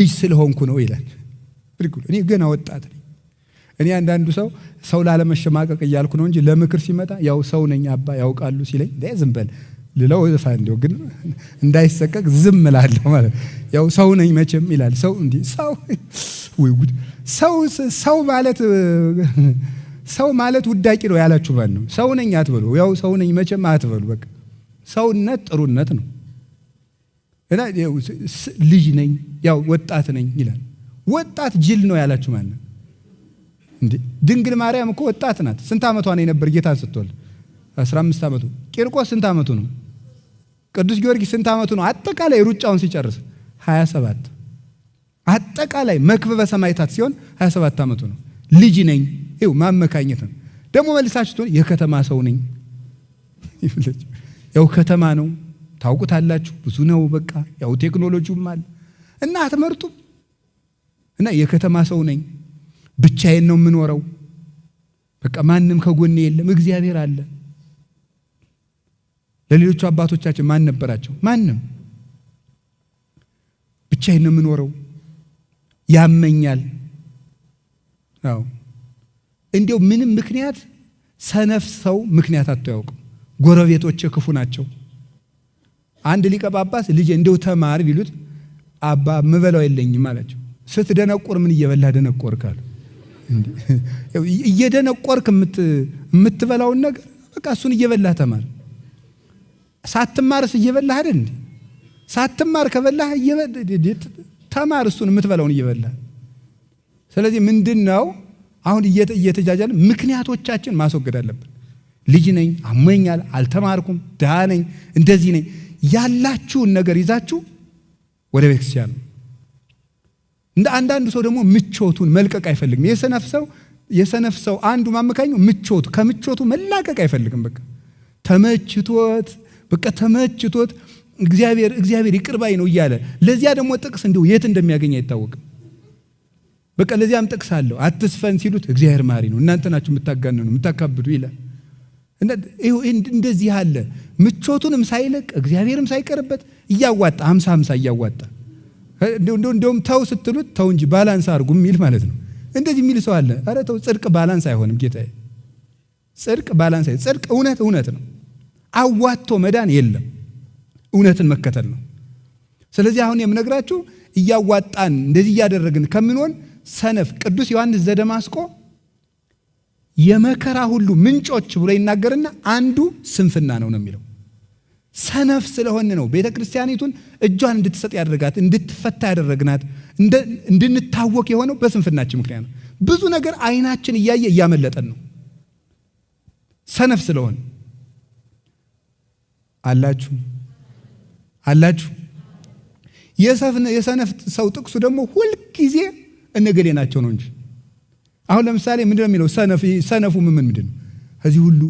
ልጅ ስለሆንኩ ነው ይላል። እኔ ገና ወጣት ነኝ። እኔ አንዳንዱ ሰው ሰው ላለመሸማቀቅ እያልኩ ነው እንጂ ለምክር ሲመጣ ያው ሰው ነኝ አባ ያውቃሉ ሲለኝ ዝም በል ልለው እንደው ግን እንዳይሰቀቅ ዝም እላለሁ ማለት ያው ሰው ነኝ መቼም ይላል። ሰው እንዲህ ሰው ወይ ጉድ! ሰው ሰው ማለት ሰው ማለት ውዳቂ ነው ያላችሁ ማን ነው? ሰው ነኝ አትበሉ። ያው ሰው ነኝ መቼም አትበሉ። በቃ ሰውነት ጥሩነት ነው። እና ልጅ ነኝ ያው ወጣት ነኝ ይላል። ወጣት ጅል ነው ያላችሁ ማን ነው? እንዴ ድንግል ማርያም እኮ ወጣት ናት። ስንት ዓመቷ ነው የነበር ጌታን ስትወልድ? 15 ዓመቱ። ቂርቆስ ስንት ዓመቱ ነው? ቅዱስ ጊዮርጊስ ስንት ዓመቱ ነው? አጠቃላይ ሩጫውን ሲጨርስ 27። አጠቃላይ መክበበ ሰማዕታት ሲሆን 27 ዓመቱ ነው። ልጅ ነኝ ይኸው ማመካኘት ነው። ደግሞ መልሳችሁ የከተማ ሰው ነኝ። ያው ከተማ ነው ታውቁታላችሁ፣ ብዙ ነው። በቃ ያው ቴክኖሎጂውም አለ እና አትመርጡም። እና የከተማ ሰው ነኝ፣ ብቻዬን ነው የምኖረው፣ በቃ ማንም ከጎኔ የለም፣ እግዚአብሔር አለ። ለሌሎቹ አባቶቻችን ማን ነበራቸው? ማንም። ብቻዬን ነው የምኖረው፣ ያመኛል። አዎ እንዲያው ምንም ምክንያት ሰነፍ ሰው ምክንያት አጥቶ አያውቅም። ጎረቤቶቼ ክፉ ናቸው። አንድ ሊቀ ጳጳስ ልጄ እንደው ተማር ቢሉት አባ ምበላው የለኝም አላቸው። ስትደነቆር ምን እየበላህ ደነቆርክ አሉ። እየደነቆርክ የምትበላውን ነገር በቃ እሱን እየበላህ ተማር። ሳትማርስ እየበላህ አይደል እንዴ? ሳትማር ከበላህ ተማር፣ እሱን የምትበላውን እየበላህ። ስለዚህ ምንድን ነው አሁን እየተጃጃለ ምክንያቶቻችን ማስወገድ አለብን። ልጅ ነኝ፣ አሞኛል፣ አልተማርኩም፣ ድሃ ነኝ፣ እንደዚህ ነኝ ያላችሁን ነገር ይዛችሁ ወደ ቤተክርስቲያን ነው። እንደ አንዳንዱ ሰው ደግሞ ምቾቱን መልቀቅ አይፈልግም። የሰነፍ ሰው አንዱ ማመካኘው ምቾቱ ከምቾቱ መላቀቅ አይፈልግም። በቃ ተመችቶት በቃ ተመችቶት እግዚአብሔር እግዚአብሔር ይቅር ባይ ነው እያለ ለዚያ ደግሞ ጥቅስ እንዲሁ የት እንደሚያገኝ አይታወቅም። በቃ ለዚያም ጥቅስ አለው። አትስፈን ሲሉት እግዚአብሔር ማሪ ነው፣ እናንተ ናችሁ የምታጋንኑ የምታካብዱ ይላል። እንደዚህ አለ። ምቾቱንም ሳይለቅ እግዚአብሔርም ሳይቀርበት እያዋጣ 50-50 እያዋጣ እንደውም ተው ስትሉት ተው እንጂ balance አድርጉ የሚል ማለት ነው። እንደዚህ የሚል ሰው አለ። ኧረ ተው፣ ጽድቅ balance አይሆንም ጌታዬ። ጽድቅ balance አይ ጽድቅ እውነት እውነት ነው። አዋጥቶ መዳን የለም። እውነትን መከተል ነው። ስለዚህ አሁን የምነግራችሁ እያዋጣን እንደዚህ እያደረግን ከምንሆን ሰነፍ ቅዱስ ዮሐንስ ዘደማስቆ የመከራ ሁሉ ምንጮች ብሎ ይናገርና አንዱ ስንፍና ነው ነው የሚለው። ሰነፍ ስለሆን ነው ቤተ ክርስቲያኒቱን እጇን እንድትሰጥ ያደረጋት፣ እንድትፈታ ያደረግናት፣ እንድንታወክ የሆነው በስንፍናችን ምክንያት ነው። ብዙ ነገር አይናችን እያየ እያመለጠን ነው ሰነፍ ስለሆን። አላችሁ አላችሁ። የሰነፍ ሰው ጥቅሱ ደግሞ ሁልጊዜ እነገሌ ናቸው ነው እንጂ አሁን ለምሳሌ ምንድን ነው የሚለው? ሰነፉ ምን ምንድን ነው? ከዚህ ሁሉ